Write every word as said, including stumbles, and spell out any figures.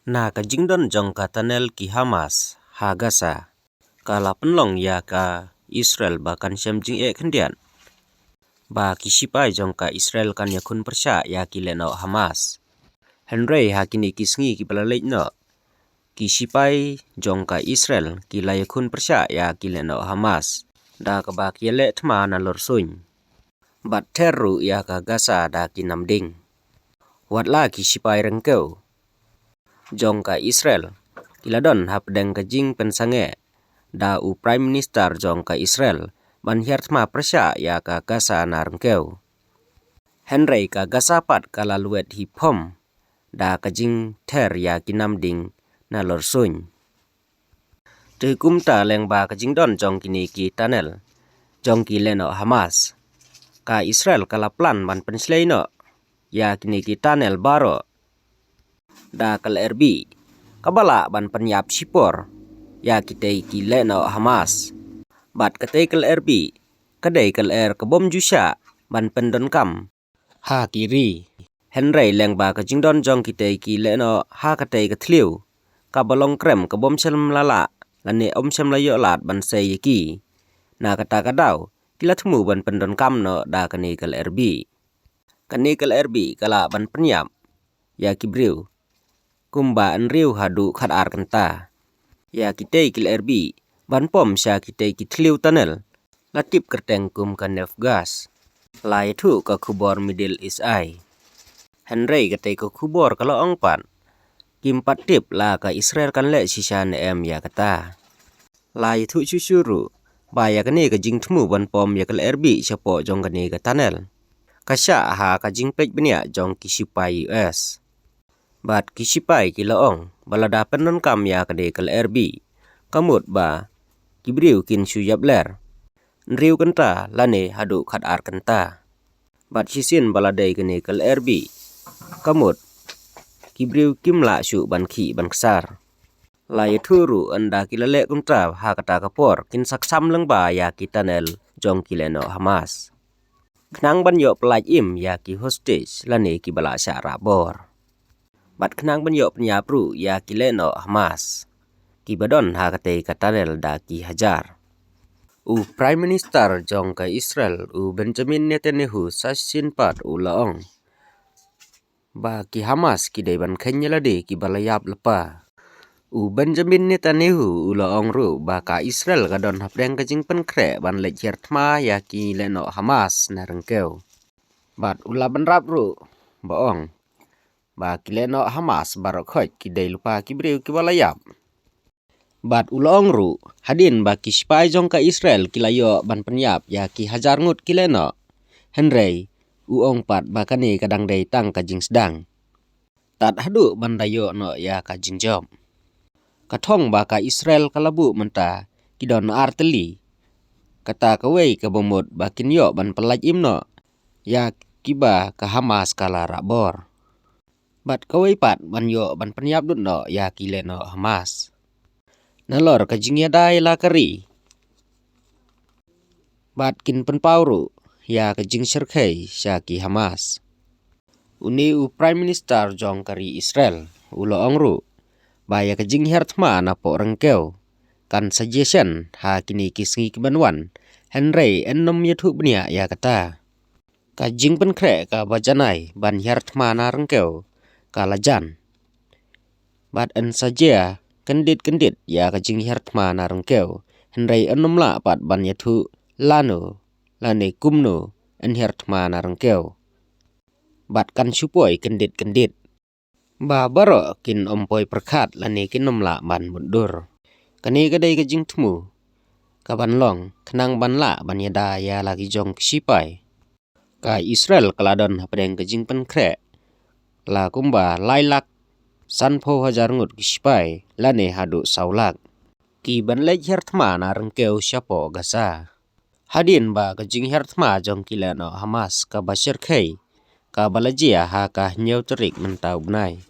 Na ka jingdon jong ka tunnel ki Hamas ha Gaza, ka la pynlong ïa ka Israel ba kan shem jingeh khyndiat ba ki sipai jong ka Israel kan ïakhun pyrshah ïa ki lehnoh Hamas. Hynrei ha kine ki sngi kiba la leit noh, ki sipai jong ka Israel ki la ïakhun pyrshah ïa ki lehnoh Hamas da kaba ki ïaleh thma nalor suiñ bad ther ruh ïa ka Gaza da ki namding. Watla ki sipai ryngkew jong ka Israel ki la don hapdeng ka jingpynsangeh da u Prime Minister jong ka Israel ban hiar thma pyrshah ïa ka Gaza na ryngkew. Hynrei ka Gaza pat ka la luet hi phom da ka jingther ïa ki namding nalor suiñ. Te kumta lyngba ka jingdon jong kine ki tunnel jong ki lehnoh Hamas, ka Israel ka la plan ban pynshlei noh ïa kine ki tunnel baroh da ka lyer bih kaba lah ban pynïap shipor ïa kitei ki lehnoh Hamas. Bad katei ka lyer bih ka dei ka lyer ka bym ju shah ban pyndonkam ha ki ri. Hynrei lyngba ka jingdon jong kitei ki lehnoh ha katei ka thliew kaba long krem ka bym shym la lah lane ym shym la ïoh lad ban sei ïa ki, na kata ka daw ki la thmu ban pyndonkam noh da kane ka lyer bih. Kane ka lyer bih ka lah ban pynïap ïa ki briew kumba hynriew haduh khatar kynta. Ïa kitei ki lyer bih ban pom sha kitei ki thliew tunnel la tip kyrteng kum ka Negev Gas, la ïathuh ka khubor Middle East Eye. Hynrei katei ka khubor ka la ong pat kim pat tip la ka Israel kan leh shisha ne em ïa kata. La ïathuh shuh shuh ruh ba ïa kane ka jingthmu ban pom ïa ka lyer bih shapoh jong kane ka tunnel ka shah ha ka jingpeit bniah jong ki sipai U S. Bad ki sipai ki la ong ba lada pyndonkam ïa kane ka lyer bih, ka mut ba ki briew kin shu ïap ler hynriew kynta lane haduh khatar kynta. Bad shisien ba la dei kane ka lyer bih, ka mut ki briew kim lah shuh ban khih ban ksar. La ïathuh ruh ynda ki la leh kumta ha kata ka por kin sa kham lyngba ïa ki tunnel jong ki lehnoh Hamas khnang ban ïoh pyllait im ïa ki hostage lane kiba la shah rah bor. Bad khnang ban ïoh pynïap ruh ïa ki lehnoh Hamas kiba don ha katei ka tunnel da ki hajar. U Prime Minister jong ka Israel u Benjamin Netanyahu sa shisien pat u la ong ba ki Hamas ki dei ban kheiñ ïa lade kiba la ïap lypa. U Benjamin Netanyahu u la ong ruh ba ka Israel ka don hapdeng ka jingpynkhreh ban leit hiar thma ïa ki lehnoh Hamas na ryngkew. Bad u la bynrap ruh ba ong ba ki lehnoh Hamas baroh khoit ki dei lypa ki briew kiba la ïap. Bad u la ong ruh hadien ba ki sipai jong ka Israel ki la ïoh ban pynïap ïa ki hajar ngut ki lehnoh, hynrei u ong pat ba kane ka dang dei tang ka jingsdang. Tad haduh ban da ïoh noh ïa ka jingjop. Ka thong ba ka Israel ka la buh mynta ki don ar tylli. Kata kawei kaba mut ba kin ïoh ban pyllait im noh ïa kiba ka Hamas ka la rah bor. Bad kawei pat ban ïoh ban pynïap dud noh ïa ki lehnoh Hamas. Nalor ka jingïada ïa la ka ri. Bad kin pynpaw ruh ïa ka jingshyrkhei sha ki Hamas. Une u Prime Minister jong ka ri Israel u la ong ruh ba ïa ka jinghiar thma napoh ryngkew kan sa jia shen ha kine ki sngi ki ban wan, hynrei yn nym ïathuh bniah ïa kata. Ka jingpynkhreh kaba janai ban hiar thma na ryngkew ka la jan. Bad yn sa jia kyndit kyndit ïa ka jinghiar thma na ryngkew, hynrei yn nym lah pat ban ïathuh lano lane kumno yn hiar thma na ryngkew. Bad kan shu poi kyndit kyndit ba baroh kin ym poi pyrkhat lane kin nym lah ban mutdur. Kane ka dei ka jingthmu ka ban long khnang ban lah ban ïada ïa la ki jong ki sipai. Ka Israel ka la don hapdeng ka jingpynkhreh la kumba lai lak sanphew hajar ngut ki sipai lane haduh saw lak ki ban leit hiar thma na ryngkew shapoh Gaza. Hadien ba ka jinghiar thma jong ki lehnoh Hamas kaba shyrkhei kaba la jia ha ka hynñiew tarik mynta u bnai,